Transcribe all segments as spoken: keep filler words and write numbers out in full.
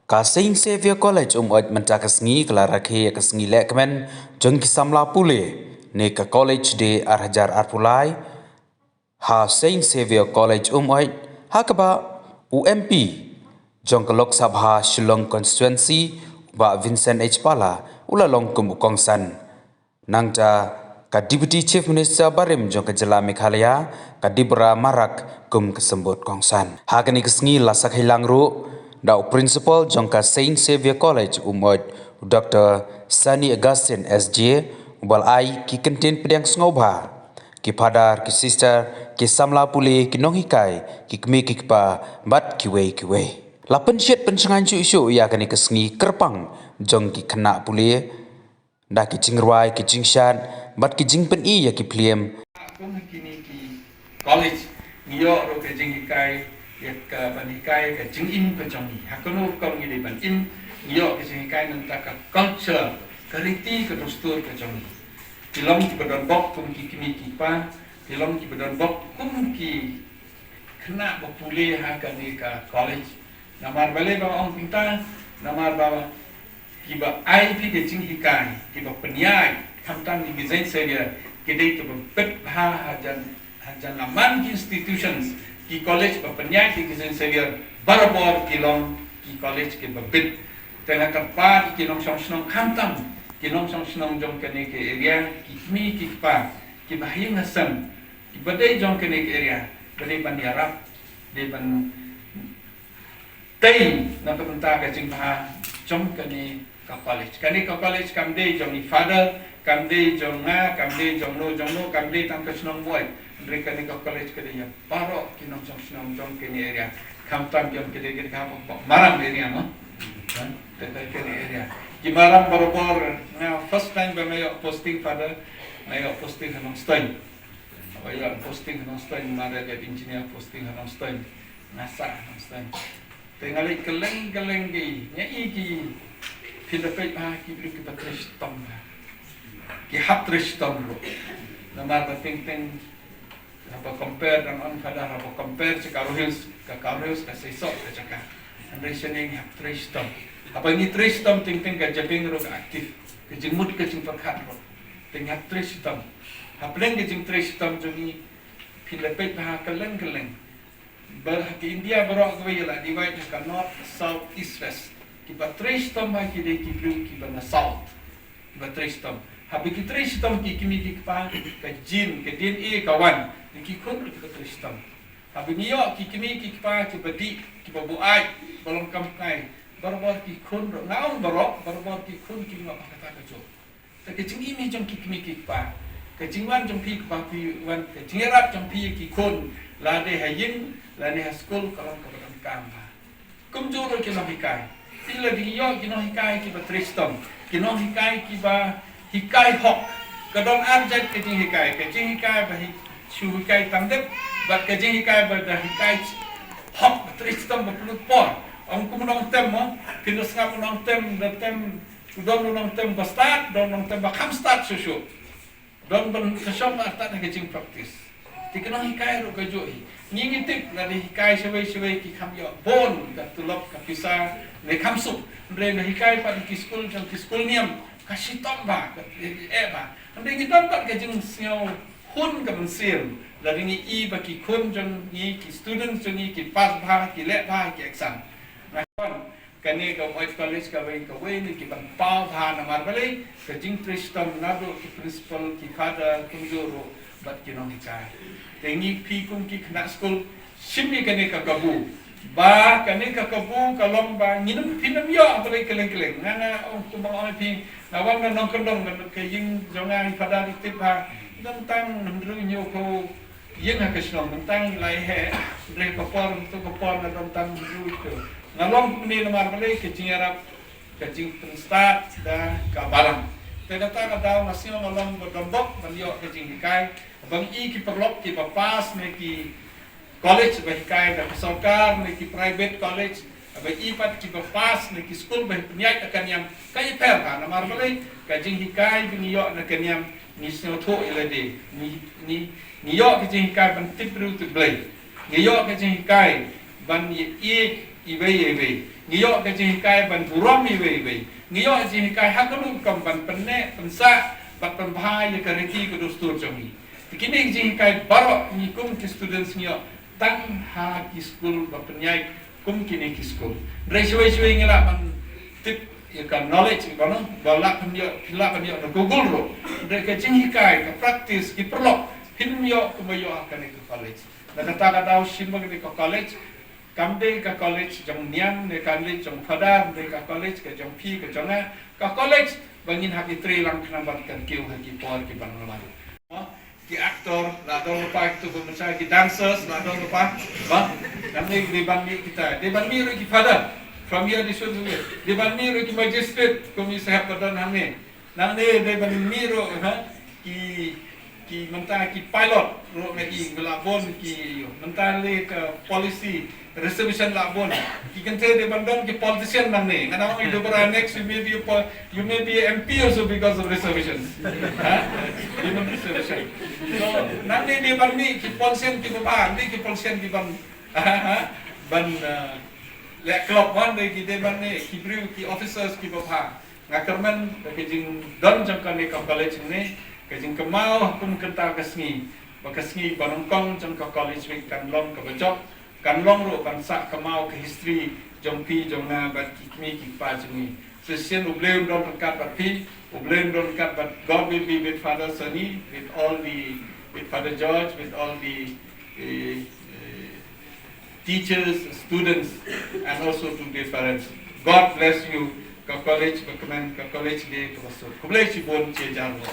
Ka Saint Xavier College Umweit mynta ka sngi ka la rakhe ïa ka sngi lehkmen jong ki samla pule ne ka College Day ar hajar arphew lai ha Saint Xavier College Umweit, ha kaba u M P jong ka Lok Sabha Shillong Constituency, u Bah Vincent H Pala, u la long kum u kongsan. Nangta ka Deputy Chief Minister barim jong ka jylla Meghalaya, ka Deborah Marak, kum ka symbud kongsan. Ha kane ka sngi la sakhi lang ruh da u Principal jong ka Saint Xavier College Umweit, u Doctor Sunny Augustine S J, uba la ai ki kyntien pdiang sngewbha, ki phadar, ki sister, ki samla pule, ki nonghikai, ki kmie ki kpa, bad kiwei kiwei. La pynshit pynshngaiñ shuh shuh ïa kane ka sngi kyrpang jong ki khynnah pule da ki jingrwai, ki jingshad bad ki jingpyni ïa ki phlim. Kum ha kine ki college ngi ïoh ruh ka jinghikai ïa ka ban hikai ka jingim ka jong ngi. Ha kano ruh ka ngi dei ban im, ngi ïoh ka jinghikai nangta ka culture, ka riti ka dustur ka jong ngi. Ki long kiba don bok kum ki kmie ki kpa, ki long kiba don bok kum ki khynnah ba pule ha kane ka college. Namar balei ba ong kumta? Namar ba kiba ai phi ka jinghikai, kiba pynïaid, khamtam ki Saint Xavier, ki dei kiba bit bha hajan, hajan la man ki institutions, ki college ba pynïaid ki Saint Xavier, barabor ki long ki college kiba bit. Te nga kyrpad ïa ki nongshong shnong, khamtam ki nongshong shnong jong kane ka area, ki kmie ki kpa, kiba ha ïing ha sem, kiba dei jong kane ka area, ba dei ban ïarap, dei ban tei na ka bynta ka jingbha jong kane ka college. Kane ka college kam dei jong i father, kam dei jong nga, kam dei jong no jong no, kam dei tang ka shnong Umweit. Hynrei kane ka college ka dei ïa baroh ki nongshong shnong jong kane area. Khamtam jong kane ka, ka, ka Maram area mo. Ha? Kane, kane area. Ki Maram barabor, nga first time ba nga ïoh posting, father, nga ïoh posting ha Nongstoiñ. Ba ïoh posting ha Nongstoiñ, mother dep engineer, posting ha Nongstoiñ. Nga sah ha Nongstoiñ. Te nga leit kylleng kylleng ki, nga i ki, phi da peit bha ki briew kiba trei shitom bha. Ki hap trei shitom ruh. Namar ba teng teng haba compare, dang ong, haba compare sha Garo Hills, ka Garo Hills ka seisoh ka jaka. Hynrei shane ngi hap trei shitom. Haba ngi trei shitom teng teng ka jabieng ruh ka active, ka jingmut ka jingpyrkhat ruh. Te ngi hap trei shitom. Hapdeng ka jingtrei shitom jong ngi, phi la peit bha kylleng kylleng. Ba ha ka India baroh kawei la divide ha ka north, south, east, west. Kiba trei shitom bha ki dei ki briew kiba na south, kiba trei shitom. Haba ki trei shitom ki kmie ki kpa, ka gene, ka D N A ka wan, te ki khun ruh kiba trei shitom. Haba ngi ïoh ki kmie ki kpa kiba dih, kiba buaid, ba long kam tngai, barabor ki khun ruh, nga ong baroh, barabor ki khun ki ïoh bha kata kajuh. Te ka jingim hi jong ki kmie ki kpa, ka jingwan jong phi kpa, phi wan, ka jingïarap jong phi ïa ki khun, lade ha ïing, lane ha skul, ka long kaba donkam bha. Kumjuh ruh ki nonghikai. Phi la dei ïoh ki nonghikai kiba trei shitom, ki nonghikai kiba hikai hok. Ka don ar jait ka jinghikai, ka jinghikai ba hi, shu hikai tam dep, bad ka jinghikai ba da hikai hok, ba trei shitom, ba pynlut por. Ong kum u nongtem mo, phin da sngap u nongtem, da tem, u don u nongtem ba stad, don nongtem ba kham stad shuh shuh. Don ban ka shong artat ha ka jingpractice. Te ka nonghikai ruh kajuh hi. Ngi ngi tip lada hikai shawei shawei ki kham ïoh bun ka tulop ka pisa ne kham suk. Hynrei lada hikai pat ki skul jong ki skul niam ka shitom bha, ka eh bha. Hynrei ngi don pat ka jingsngew hun ka mynsiem lada ngi i ba ki khun jong ngi, ki students jong ngi ki pass bha, ki leh bha ki exam. Nga Kane ka Umweit College ka wei ka wei na ki ban paw bha namar balei, ka jingtrei shitom naduh ki principal, ki father, kumjuh ruh bad ki nonghikai. Te ngi phi kum ki khynnah skul, shim ïa kane ka kabu. Ba kane ka kabu ka long ba ngin ym, phin ym ïoh balei kylleng kylleng. Nga, nga ong kumba ong phi, nga wan na Nongkyndong, na ka ïing jong nga, i father i tip bha, don tang hynriew hynñiew phew ïing ha ka shnong, mynta ngi la ïa heh, hynrei ka por, to ka por nga don tang hynriew hynñiew. Nga long kumne namar balei, ka jingïarap, ka jingpynstad da ka balang. Te kata ka daw nga sngew nga long ba don bok ban ïoh ka jinghikai. Ba ngi i ki paralok kiba pass na ki college ba hikai da ka sorkar, na ki private college, ba i pat kiba pass na ki skul ba pynïaid da ka niam, ka ïapher bha namar balei, ka jinghikai ba ngi ïoh na ka niam, ngi sngewthuh ïa lade, ngi, ngi, ngi ïoh ka jinghikai ban tip briew tip Blei, ngi ïoh ka jinghikai ban ïa, ïa iwei ïa iwei. Ngi ïoh ka jinghikai ban burom iwei ïa iwei. Ngi ïoh jinghikai ha ka rukom ban pynneh, pynsah, bad pynbha ïa ka riti ka dustur jong ngi. Te kine ki jinghikai baroh ngi kum ki students ngi ïoh tang ha ki skul ba pynïaid kum kine ki skul. Hynrei shawei shawei ngi lah ban tip ïa ka knowledge ba nong, ba lah ban ïoh, phi lah ban ïoh na Google ruh. Hynrei ka jinghikai, ka practice, ki paralok, phim ïoh kumba ïoh ha kane ka college. Na kata ka daw shim ba kane ka college, kam dei ka college jong niam ne ka college jong father, dei ka college ka jong phi ka jong nga, ka college ba ngin hap ïatrei lang khnang ban kyntiew ha ki por ki ban wan. Ki actor la don lypa, kitu ba mynta ki dancers la don lypa. Ba nangne dei ban mih kita, dei ban mih ruh ki father. From here they should be, dei ban mih ruh ki magistrate kum i saheb ba don hangne. Nangne dei ban mih ruh, ha, ki, ki mynta ki pilot ruh, na ki ba la bun ki, mynta le ka policy reservation la bun. Ki kynthei dei ban don ki politician nangne. Nga ong ïa u Debra, next you may be a pol-, you may be a M P also because of reservations. Ha? Even reservation. So nangne dei ban mih ki politician kiba bha, dei ki politician kiban, ban, uh, leh klop wan, dei ki, dei ban mih ki briew, ki officers kiba bha. Nga kyrmen ba ka jingdon jong kane ka college hangne, ka jingkynmaw ha kum kata ka sngi, ba ka sngi ba nyngkong jong ka college week kan long kaba jop, kan long ruh ban sah kynmaw ka history jong phi jong nga bad ki kmie ki kpa jong ngi. Shisien U Blei un don ryngkat bad phi, U Blei un don ryngkat bad, God will be with Father Sonny, with all the, with Father George, with all the, eh, eh, teachers, students, and also to the parents. God bless you. Ka college ba kmen, ka college day kaba suk. Khublei shibun, shi hajar nguh.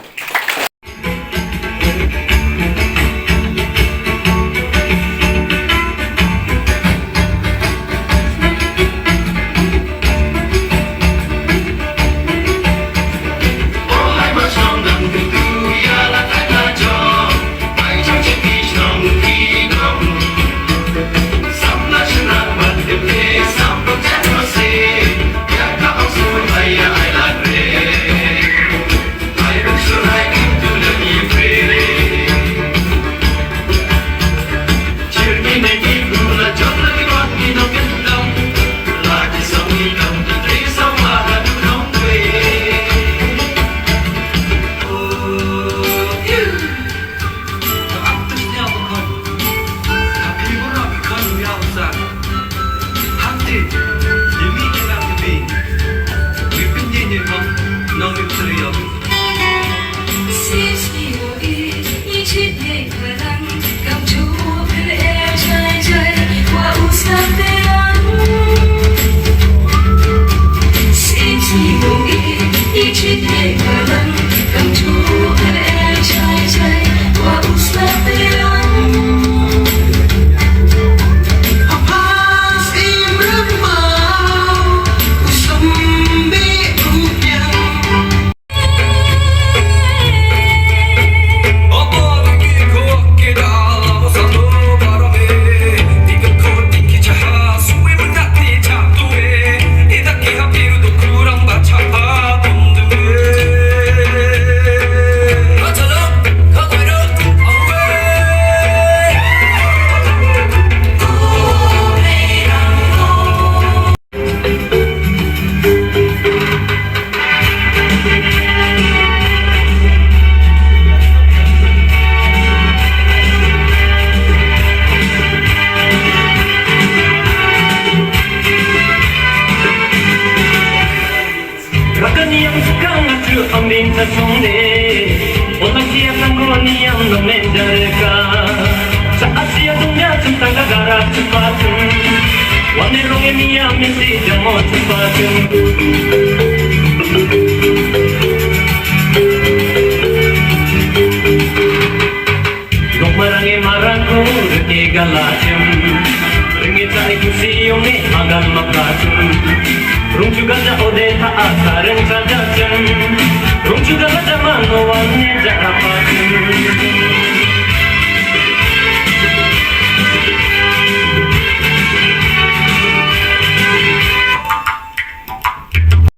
Rakaniang skang atu amding tasong de. Olang kia tanggo niang no mendareka. Saat dia dunia tentang gagara cepatun. Wane rong ini amin di jamo cepatun. Nok marang e marang ku reke galajem. Ringi ta iku siung ni magan makatum. Rung juga ja ode ha asa ring saja jem. Rung juga raja mangowan ne ja rapat